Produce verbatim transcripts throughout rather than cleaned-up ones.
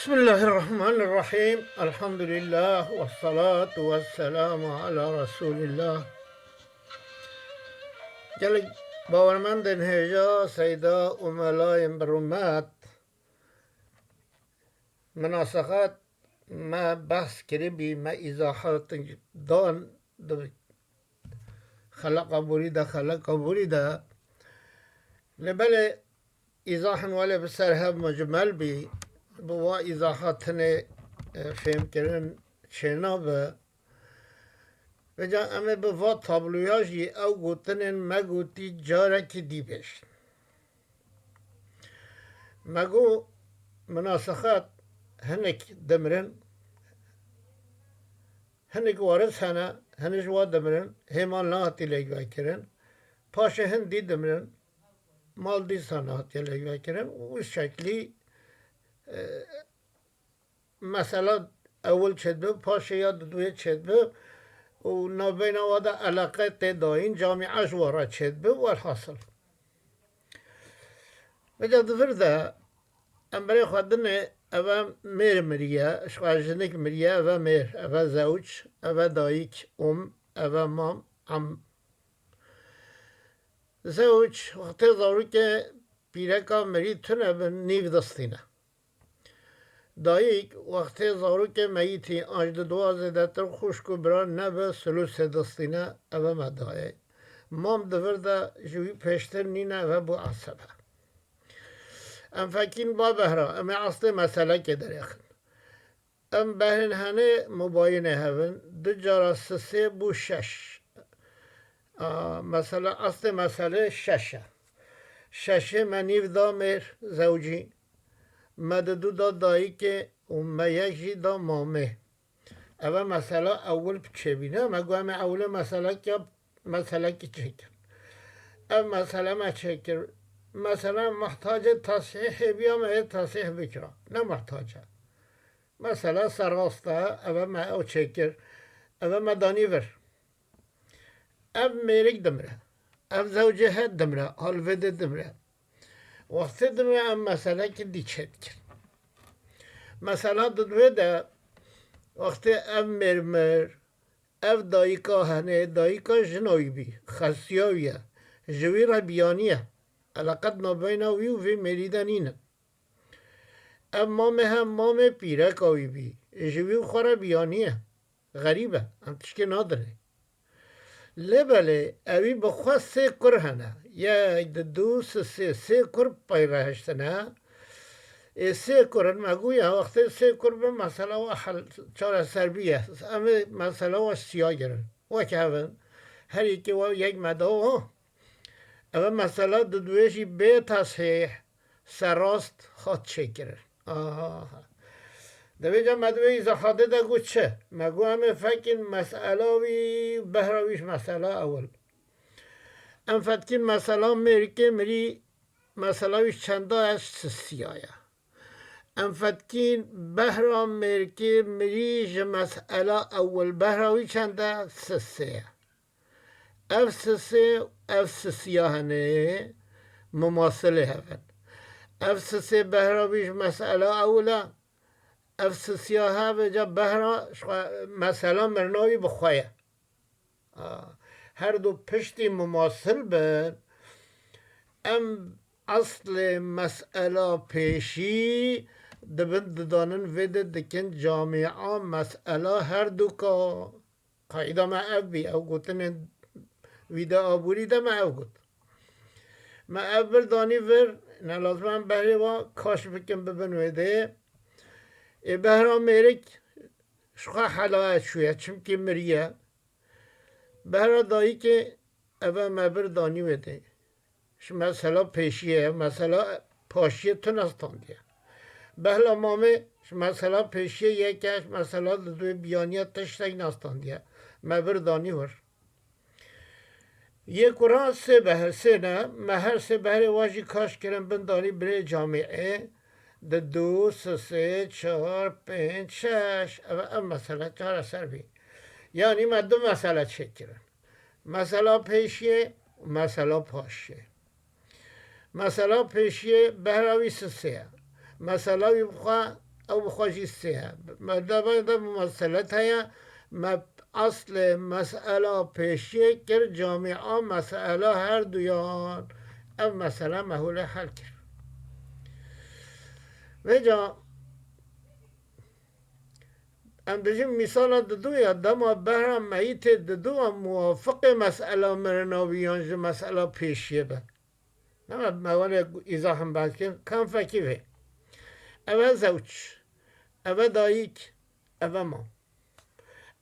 Bismillahirrahmanirrahim. Elhamdülillah ve salatu ve selamu ala Resulillah. Gelek bawermendên hêja, seyda û melayên bi rûmet, minaseqet me behs kiribî, me îzahat dan di xeleqa borî de, xeleqa borî de. Lê belê îzahên welê bi ser hev mucmel bî, bi wa îzahat tenê, e, fêmkirin çênabe. Vêca em ê bi va tabloya jî ew gotinên me gotî carekî dî bêjin. Me got, minaseqet hinek dimirin, hinek waris hene, hinek ji wa dimirin, hêman nehatî lêkvekirin. Paşê hin dî dimirin, mal dîsa nehatiye lêkvekirin û wî şeklî, e, mesela ewil çêdibi, paşê ya diduyê çêdibi û navbeyna wa de eleqe tê dayîn, camîa ji wa re çêdibi, welhasil. Vêca di vir de em berê xwe dinê, eve mêr miriye, ji xwe jinik miriye, eve mêr, eve zewc, eve dayik, um, eve mam, am. Zewc, wextê zarokê pîreka mirî tune bi nîv distîne. Dayik, wextê zarokê meyîtî an ji di dua zêdetir xwişk û bira nebe, silûsê distîne, eve me dayê. Mam di vir de ji wî pêştir nîne, eve bû esebe. Em fekîn ba behra, em ê astê meselekê derêxin. Em behrên henê mubayinê hev in, du cara sisê bû şeş. A, mesela, astê meselê şeş e. Şeşê me nîv da mêr, zewcî. Me di du da dayikê û me yek jî da mamê. Eve mesela ewil bi çêbîne. Me got, em ê ewilê meselek ya, meselekî çêkin. Ev mesele me çêkir. Mesela muhtacê tasîhê bîya, me yê tasîh bikira. Ne muhtac e. Mesela serast e, eve me ew çêkir. Eve me danî vir. Ev mêrik dimire. Ev zewcê het dimire. Alvêdê dimire. Wextê dimire em meselekî dî çêdikin. Mesela di duê de wextê ev mêr mir, ev dayika henê, dayika jina wî bî, xesiya wî ye. Ji wî re biyaniye. Eleqet navbeyna wî û vê mêrî de nîne. Ev mamê hem mamê pîreka wî bî. Ji wî û xwe re biyaniye. Xerîb e. Em tişkê nadinê. Lê belê, ewî bi xwe sê kur hene. Yek, di du, si, sê, sê kur pey re hiştine. Ê sê kur in, me goya, wextê sê kur bin, mesela we hel, çareser bûye. Em ê mesela we siya girin. Wek hev in. Her yekê we yek me da, o. Eve mesela di duê jî bê tesîh, serast hat çêkirin. Aha. Di vêca me di wê îzahadê de got çi? Me got em ê fekîn mesela wî, behra wî ji mesela ewil. Em fetkîn mesela mêrikê mirî, mesela wî çenda ye, sisiya ye. Em fetkîn behra mêrikê mirî ji mesela ewil, behra wî çend e? Sisê ye. Ev sisê, ev sisiya hene, mumasilê hev in. Ev sisê behra wî ji mesela ewil e, ev sisiya hev e, ca behra ji xwe mesela mirina wî bi xwe ye. A, her du piştî mumasil bin, em eslê mesela pêşî dibin didanin vê de dikin camîa mesela her du ka. Qayda me ev bî, ew gotinên wî de aborî de me ev got. Me ev bir danî vir, ne lazim em behrê wa kaş bikin bibin wê dê. Ê behra mêrik ji xwe helaye çûye, çimkî miriye. Behra dayikê eve me bir danî wê dê. Ji mesela pêşiyê ye, mesela paşiyê tu nestandiye. Behla mamê ji mesela pêşiyê yek e, ji mesela di duê biyaniye tiştek nestandiye. Me bir danî wir. Yê kura sê behr, sê ne, me her sê behrê wa jî kaş kirin bin danî birê camîê. Di du, sisê, çar, pênc, şeş. Ev, ev mesele çareser bî. Yanî me du mesele çêkirin. Mesela pêşiyê, mesela paşiyê. Mesela pêşiyê behra wî sisê ye. Mesela wî bi xwe Ew bi xwe jî sê ye. Me de, me de bi meselet heye, me eslê mesela pêşiyê kir, camîa mesela her duyan. Ev mesele me holê hel kir. Vêca em dijîn mîsala didu ya, dema behra meyîtê didu a muwafiqê mesela mirina wî yan ji mesela pêşiyê be. Nema me were îzahim belkin, kam fekî vê. Ev e zewç, ev e dayîk, ev e mam.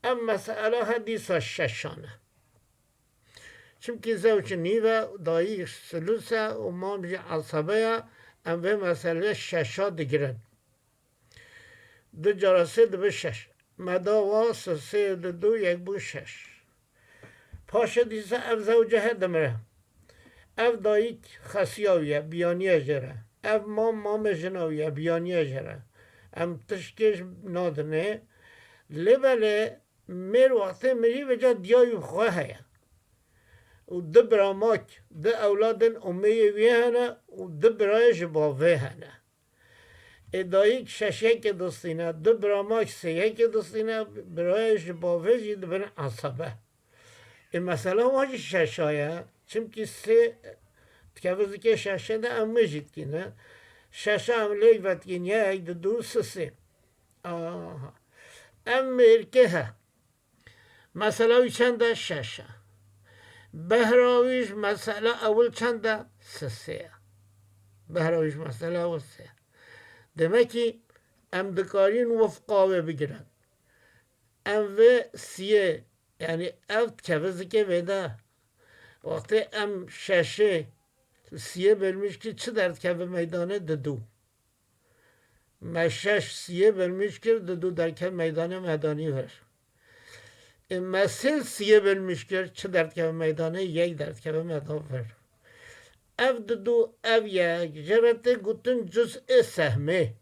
Ev mesela he dîsa şeşan e. Çimkî zewç nîv e, dayîk sulus e û mam jî esebe ye, em vê meselê şeşa digirin. Du cara sê dibe şeş. Me da wa sisê didu yek bû şeş. Paşê dîsa ev zewce he dimire. Ev dayîk xesiya wî ye, biyaniye jê re. Ev mam mamê jina wî ye, biyaniye jê re. Em tiştkê ji nadinê. Lê belê mêr wextê mirî vêca diya wî bi xwe heye. Û du biramak, du ewladên umeyê wî hene û du birayê ji bavê hene. Ê dayîk şeş yekê distîne, du biramak sê yekê distîne, birayê ji bavê jî dibin esebe. Ê mesela wan jî şeşa ye, çimkî sê dikeve zikê şeşê de em wê jî dikîne. Şeşa em lêk vedikîn yek, didu, sisê. Aha. Em mêrkê he. Mesela wî çend e? Şeş e. Behra wî ji mesela ewil çend e? Sisê ye. Behra wî ji mesela ewil sê ye. Demekî em dikarîn wifqa wê bigirin. Em vê siyê, yanî ev dikeve zikê vê de. Wextê em şeşê siyê bölmüş kir, çi derdikeve meydanê? Didu. Me şeş siyê bölmüş kir, didu derket meydanê, me danî vir. Ê me sê siyê bölmüş kir, çi derdikeve meydanê? Yek derdikeve me da vir. Ev didu, ev yek, jê re tê gotin cuz'ê sehmê.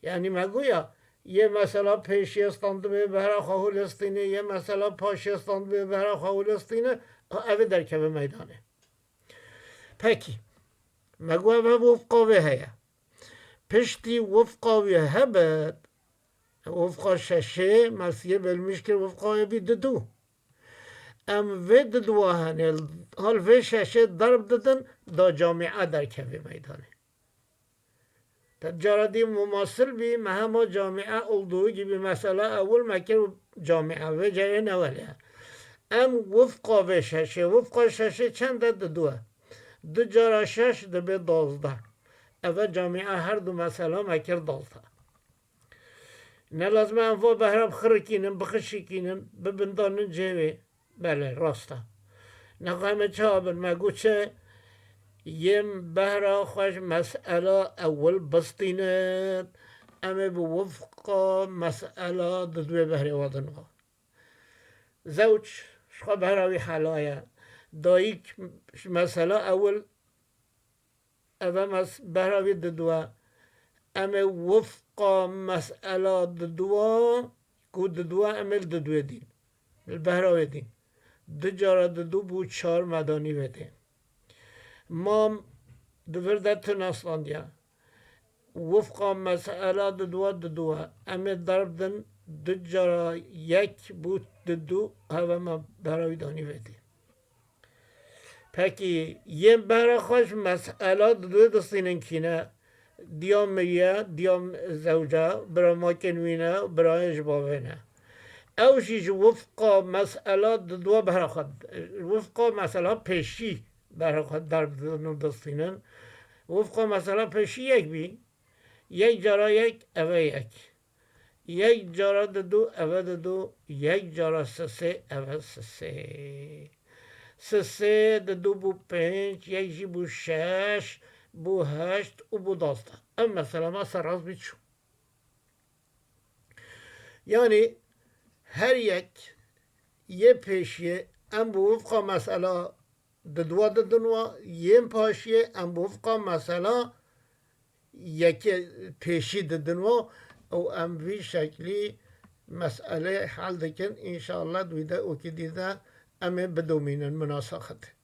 Yanî me goya, yê mesela pêşiyê standibê behra xwe holê stînê, yê mesela paşiyê standibê behra xwe holê stîne, ev ê derkeve meydanê. Pekî, me got ev wifqa vê heye. Piştî wifqa wî hebit, wifqa şeşê, me siyê bölmüş kir, wifqa wê bî didu. Em vê diduwa henê, hal vê şeşê derb didin, da camîa derkevê meydanê. Te cara dî mumasil bî, me hema camîa olduğu gibi mesela ewil me kir camîa, vê carê ne welê ye. Em wifqa vê şeşê, wifqa şeşê çend e? Didu e. Du cara şeş dibe dozdeh. Eve camîa her du mesela me kir dozdeh. Ne lazim e em va behra bixirikînin, bixişikînin, bibindanin cihê wê. Belê, rast e. Nexwe em ê çawa bin? Me got çi? Yên behra xwe ji mesela ewil bistînin. Em ê bi wifqa mesela diduê behrê we din wa. Zewç ji xwe behra wî hela ye. Dayik ji mesela ewil, ev e mes-, behra wî diduwe. Em ê wifqa mesela diduwa, ku diduwe em ê li diduwê dîn. Li behra wê dîn. Du cara didu bû çar, me danî vê tê. Mam di vir de tu naslandiye. Wifqa mesela diduwa diduwe. Em ê derb din, du cara yek bû didu, heve me behra wî danî vê tê. Pekî, yên behra xwe ji mesela diduê distînin kî ne? Diya miriye, diya zewca, bira makên wî ne, birayê ji bavê ne. Ew jî ji wifqa mesela diduwa behra xwe, wifqa mesela pêşî behra xwe derb didin û distînin. Wifqa mesela pêşî yek bî, yek cara yek, eve yek. Yek cara didu, eve didu, yek cara sisê, eve sisê. Sisê didu bû pênc, yek jî bû şeş, bû heşt û bû dozdeh. Ev mesela me serrast bî çû. Yanî her yek yê pêşiyê em bi wifqa mesela diduwa didin wa, yên paşiyê em bi wifqa mesela yekê pêşî didin wa û em vî şeklî meselê hel dikin. Înşallah di wî de û kî dî de em ê bidomînin, minasaxet.